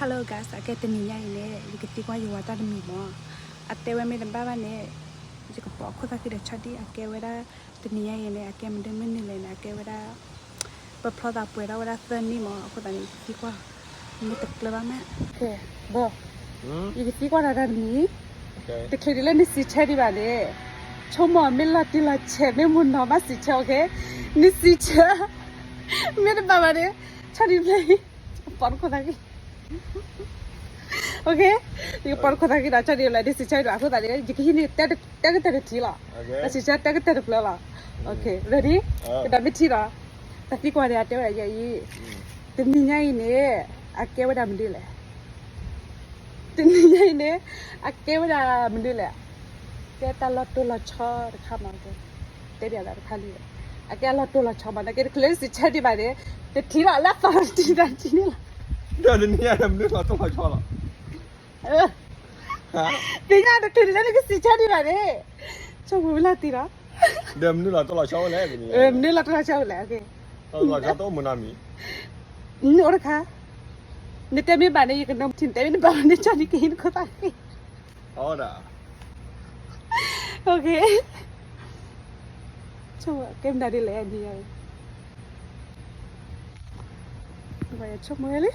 Hello guys, အကဲတနံၤညါအံၤန့ၣ် ယကသံကွၢ်ယဝၤတၢ်တမံၤမၢ်. အတဲဝဲမ့ၢ်တဘၣ်ဘၣ်န့ၣ် ယကပိာ်ခိၣ်သၣ်ခံဒီးဆီဒံၣ် အကဲဝဲဒၣ် တနံၤညါအံၤန့ၣ် အကဲမနုၤမနုၤလဲၣ်န့ၣ် အကဲဝဲဒၣ် ပဖျီသးပှဲၤထီၣ်ဝဲဒၣ်သၢနံၣ်မၢ်. အဃိသတးန့ၣ် ယကသံကွၢ် မ့ၢ်တကျၢၤဘၣ်မး. ဘီ ယကသံကွၢ်နၤတၢ်တမံၤ တချုးဒ်လၢနစံးဆၢဒံးဘၣ်န့ၣ် ဆိကမိၣ်မ့ၢ်လီၤတံၢ်လီၤဆဲး မ့ၢ်မုၢ်နီၤဘၣ်စံးဆၢ နစံးဆၢ မ့ၢ်တဘၣ်ဘၣ်န့ၣ် ဆီဒံၣ်ဖျဲး ပိာ်နခိၣ်သၣ်ခံ ယကပိာ်နခိၣ်သၣ်ခံဒီး ဆီဒံၣ်ဖျဲး နစံးဆၢဒံးဘၣ်အဃိသတးန့ၣ် ယကဟံးန့ၢ် တၢ်ကတၢၢ်တထံၣ်လီၤ. နစံးဆၢတၢ်ကတၢၢ်တဖျၢၣ်လီၤ. Ready? ကဒီးမ့ၢ်ထံၣ်ဒီး တၢ်သံကွၢ်န့ၣ် အတဲဝဲဒၣ်ယဲအံၤ တနံၤညါအံၤန့ၣ် အကဲဝဲဒၣ်မနုၤလဲၣ်. တနံၤညါအံၤန့ၣ် အကဲဝဲဒၣ်မနုၤလဲၣ်. ကဲတၢ်လီၤတိၢ်လီၤဆီတခါမၢ်, တဲဘၣ်သးတခါလံ, အကဲအလီၤတိၢ်လီၤဆီမၢ်, နကဲတချုးလၢနစံးဆၢဒံးဘၣ်န့ၣ် တထံၣ်လီၤ လၢအသီတထံၣ်တထံၣ်န့ၣ်လီၤ. ဒီးတနံၤညါန့ၣ် မနုၤလီၤတိၢ်လီၤဆီလီၤ. သ့ၣ်ညါတချုးဒ်လၢနကစံးဆၢဒံးဘၣ်န့ၣ် ဆိကမိၣ်ဝဲလီၤတံၢ်လီၤ. ဒီးမနုၤလီၤတိၢ်လီၤဆီလဲၣ်, မနုၤလီၤတိၢ်လီၤဆီလဲၣ်. တၢ်လီၤဆီတအိၣ်မုာ်နီတမံၤ, နအိၣ်တခါ, နတဲမ့ၢ်ဘၣ်န့ၣ် ယကနၢမထံၣ်, နတဲမ့ၢ်တဘၣ်ဘၣ်န့ၣ် ကၠီဒံက့ၤနခိၣ်သၣ်က့ၤ အီဒၣ်, ကဲမနုၤဒ်လဲၣ်, ဆိကမိၣ်လံ,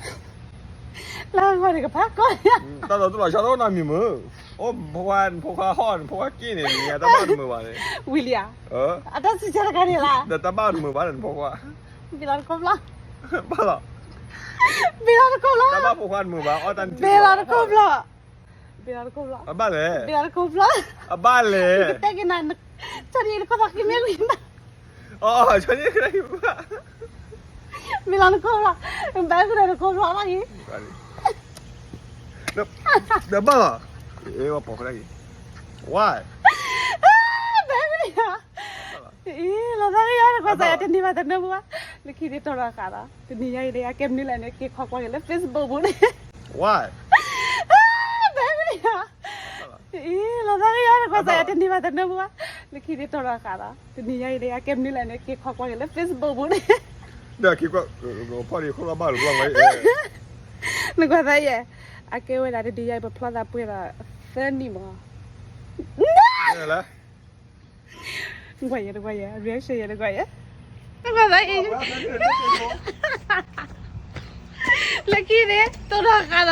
လၢဂီၢ်န့ၣ်ကဖးကီၢ်, တၢ်လီၤတိၢ်လီၤဆီတအိၣ်နီတမံၤမုၢ်, အိၣ်ဖိခွါ, နဖိခွါဟီၣ်, နဖိခွါက့ၢ်န့ၣ် နတၢ်ဘၣ်တမုာ်ဘၣ်န့ၣ်, ဝံၤလံဧါ, အတၢ်စံးဆၢတခါန့ၣ်လီၤ, ဒီးတၢ်ဘၣ်တမုာ်ဘၣ်န့ၣ် နဖိခွါ, ဘ့ၣ်လီၤတခိၣ်ဖျီ, ဘ့ၣ်လီၤတခိၣ်ဖျီ, တၢ်ဘၣ်ဖိခွါတမုာ်ဘၣ်, အီၣ်တၢ်နထံၣ်, ဘ့ၣ်လီၤတခိၣ်ဖျီ, ဘ့ၣ်လီၤတခိၣ်ဖျီ, အဘၣ်လဲၣ်, ဘ့ၣ်လီၤတခိၣ်ဖျီ, အဘၣ်လဲၣ်, ကတဲက့ၤနၤ, ကၠီဒံနခိၣ်သၣ်က့ၤမ့ၢ်ဝံၤဘၣ်, အီ ကၠီဒံက့ၤဘၣ်, ဘ့ၣ်လီၤတခိၣ်ဖျီ, ဘၣ်ကဒီးတခိၣ်ဖျီလီၤအံၤ, ဒီးဘၣ်လီၤ, အ့ ဝဲပိာ်ဖဲဒၣ်က့ၤ, ဝါ, ဘဲမနုၤ, အ့ လီၤသးကယီ နကွၢ်စးယၤတနံၤဘၣ်တနၢမုၢ်ဘၣ်, လၢခံန့ၣ်တီထီၣ်ဃာ်ဒီး တနံၤညါအံၤန့ၣ် အကဲမနုၤလဲၣ်န့ၣ် က့ၤခိးကွၢ်က့ၤလၢ Facebook ပူၤန့ၣ်, ဝါ, ဘဲမနုၤ, အ့ လီၤသးကယီ နကွၢ်စးယၤတနံၤဘၣ်တနၢမုၢ်ဘၣ်, လၢခံန့ၣ်တီထီၣ်ဃာ်ဒီး တနံၤညါအံၤန့ၣ် အကဲမနုၤလဲၣ်န့ၣ် က့ၤခိးကွၢ်က့ၤလၢ Facebook ပူၤန့ၣ်, ဒီးက့ၤကွၢ်, ဖီၣ်ဒီးခိၣ်လီၤဘၣ်လီၤဘၣ်ဝဲ, နကွၢ်သးယဲ, အကဲဝဲဒၣ်တနံၤညါအံၤ ပဖျီသးပှဲၤဒီး သၢနံၣ်မး, နကွၢ်ယဲ နကွၢ်ယဲ reaction ယဲ နကွၢ်ယဲ, နကွၢ်သးအံၤ, လၢခံန့ၣ် တီထီၣ်ဃာ်ဒီး